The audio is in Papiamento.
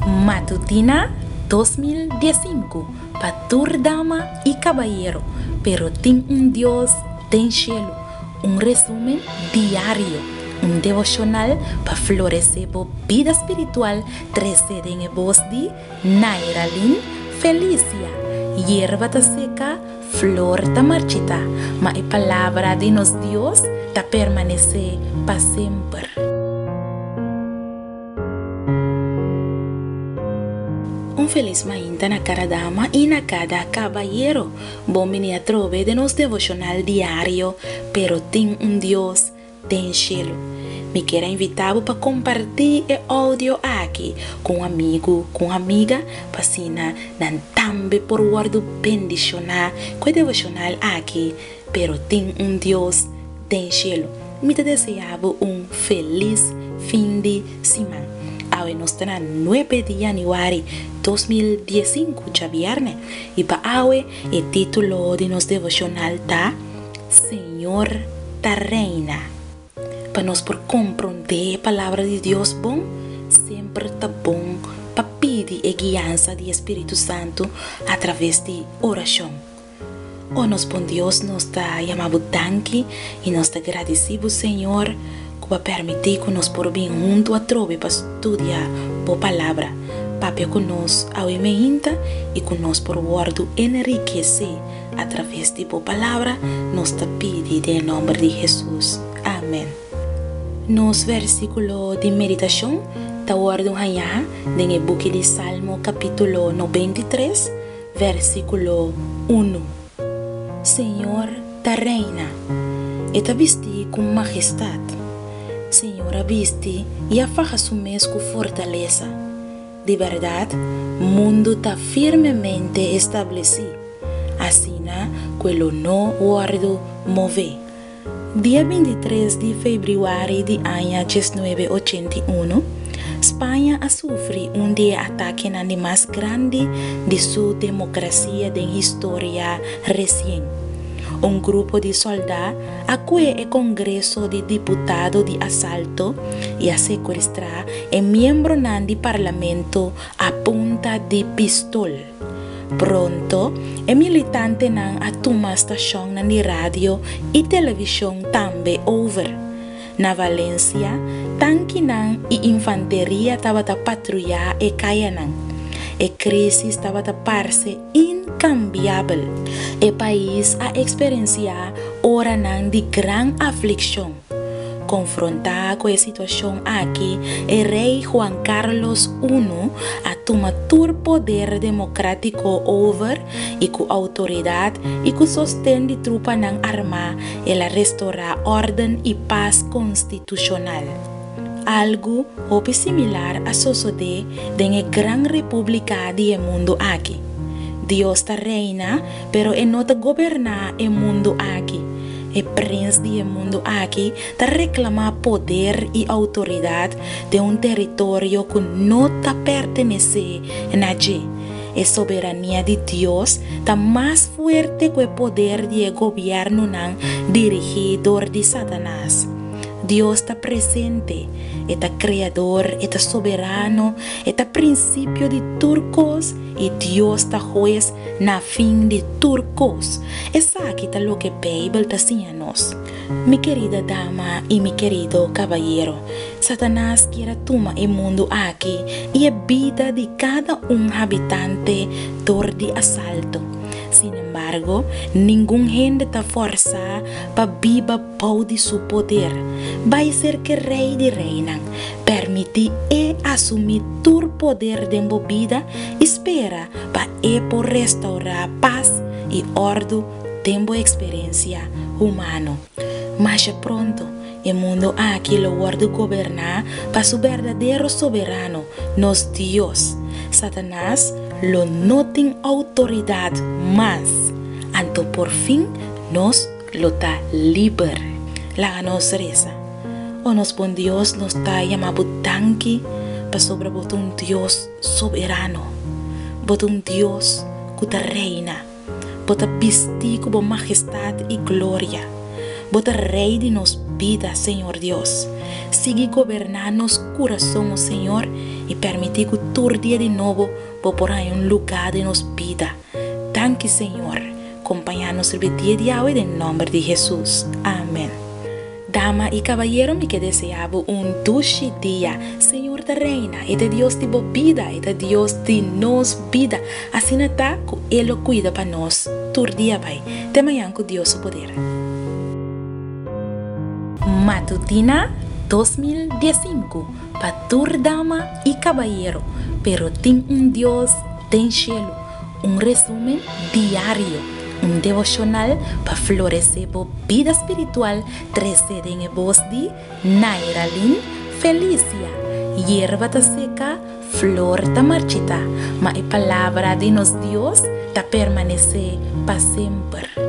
Matutina 2015 pa tur dama i kabayero, pero tin un Dios den shelu. Un resumen diario, un devoshonal pa floresé bo bida spiritual trese den e bos di Nairalyn Felicia. Yerba ta seka, flor ta marchitá, ma e palabra di nos Dios ta permanesé pa semper. Un felis mainta na kada dama i na kada kabayero. Bon bini atrobe den nos devoshonal diario Pero Tin un Dios den Shelu. Mi kier a invitá bo pa kompartí e oudio aki ku un amigu, ku un amiga, pa asina nan tambe por wòrdu bendishoná ku e devoshonal aki Pero Tin un Dios den shelu. Mi ta deseá bo un felis fin di siman. Awe nos ta na nuebe di yanüari 2015, djabièrnè, i pa awe e título di nos devoshonal ta, Señor ta Reina. Pa nos por komprondé e Palabra di Dios bon, semper ta bon pa pidi e guiansa di e Spiritu Santu atraves di orashon. O nos bon Dios, nos ta yama bo danki i nos ta gradisí bo, Señor, ku bo a permití ku nos por bin huntu atrobe pa studia bo Palabra. Papia ku nos awe meinta i ku nos por wòrdu enrikesé atraves di bo Palabra, nos ta pidi den e nòmber di Hesus. Amèn. Nos versíkulo di meditashon ta wòrdu hañá den e buki di Salmo kapítulo 93, Versíkulo unu, Señor ta reina, E ta bistí ku majestat. Señor a bisti i a faha su mes ku fortalesa. Di bèrdat, mundu ta firmemente establesí, asina ku e lo no wòrdu mové. Dia 23 di febrüari di aña 1981, Spaña a sufri un di e atakenan di mas grandi di su demokrasia den historia resien. Un grupo di sòldá a kue e Kongreso di Diputado di asalto i a sekuestrá e miembronan di parlamento a punta di pistol. Pronto, e militantenan a tuma stashonnan di radio i televishon tambe over. Na Valencia, tankinan i infanteria tabata patruyá e kayanan. E krísis tabata parse inkambiabel. E pais a eksperensiá oranan di gran aflikshon. Konfrontá ku e situashon aki, e rei Juan Carlos I a tuma tur poder demokrátiko over i ku outoridat i ku sosten di trupanan armá el a restorá órden i pas konstitushonal. Algu hopi similar a sosodé den e gran repúblika di e mundu aki. Dios ta reina, pero e no ta goberná e mundu aki. E prins di e mundu aki ta reklamá poder i outoridat den un teritorio ku no ta pertenesé na dje. E soberania di Dios ta mas fuerte ku e poder di e gobièrnunan dirigí dor di Satanas. Dios ta presente, e ta Kreador, e ta Soberano, e ta Prinsipio di tur kos i Dios ta Hues na fin di tur kos. Esaki ta loke Beibel ta siña nos. Mi kerida dama i mi kerido kabayero, Satanas kier a tuma e mundu aki i e bida di kada un habitante dor di asalto. Sinembargo, ningun hende ta fòrsá pa biba bou di su poder. Bai serka e Rei di reinan, pèrmití e asumí tur poder den bo bida i spera pa e por restaurá pas i òrdu den bo eksperensia humano. Masha pronto, e mundu aki lo wòrdu goberná pa su berdadero Soberano, nos Dios. Satanas lo no tin outoridat mas. Anto por fin nos lo ta liber. Laga nos resa. O nos bon Dios, nos ta yama bo danki pasobra bo ta un Dios soberano. Bo ta un Dios ku ta reina. Bo ta bistí ku bo mahestat i gloria. Bo ta Rei di nos bida, Señor Dios. Sigui goberná nos kurason, o Señor, i permití ku tur dia di nobo Bo por haña un lugá den nos bida. Danki, Señor. Kompañá nos riba e dia di awe den nòmber di Hesus. Amèn. Dama i kabayero mi ke deseá bo un dushi dia. Señor ta reina, e ta Dios di bo bida, e ta Dios di nos bida. Asina ta ku e lo kuida pa nos tur dia bai. Te mañan ku Dios su poder. Matutina 2015 pa tur dama i kabayero, pero tin un Dios den shelu. Un resumen diario, un devoshonal pa floresé bo bida spiritual trese den e bos di Nairalyn Felicia. Yerba ta seka, flor ta marchitá, ma e palabra di nos Dios ta permanesé pa semper.